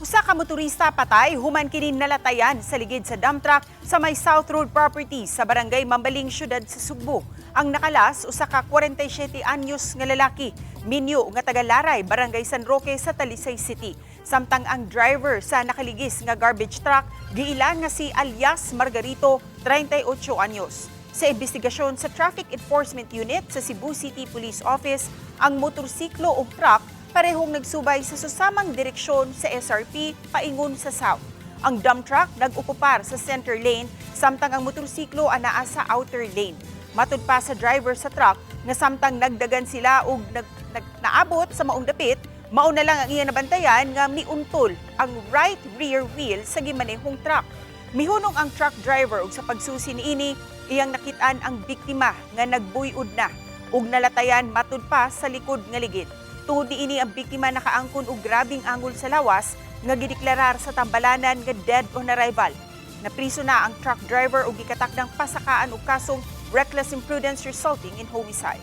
Usa ka motorista patay human kini nalatayan sa ligid sa dump truck sa may South Road Property sa Barangay Mambaling, Syudad sa Sugbo. Ang nakalas, usa ka 47 anyos nga lalaki, minyo nga taga Laray, Barangay San Roque sa Talisay City. Samtang ang driver sa nakaligis nga garbage truck giila nga si alias Margarito, 38 anyos. Sa investigasyon sa Traffic Enforcement Unit sa Cebu City Police Office, ang motorsiklo ug truck parehong nagsubay sa susamang direksyon sa SRP paingon sa south. Ang dump truck nag-okupar sa center lane, samtang ang motorsiklo anaa sa outer lane. Matud pa sa driver sa truck nga samtang nagdagan sila og naabot sa maong dapit, mao na lang ang iya nabantayan nga miuntol ang right rear wheel sa gimanehong truck. Mihunong ang truck driver ug sa pagsusi niini, iyang nakitaan ang biktima nga nagbuyod na ug nalatayan matud pa sa likod nga ligid. Tungod niini, ang biktima nakaangkon og grabing angol sa lawas nga gideklarar sa tambalanan nga dead on arrival. Napriso na ang truck driver ug gikatakdang pasakaan og kasong reckless imprudence resulting in homicide.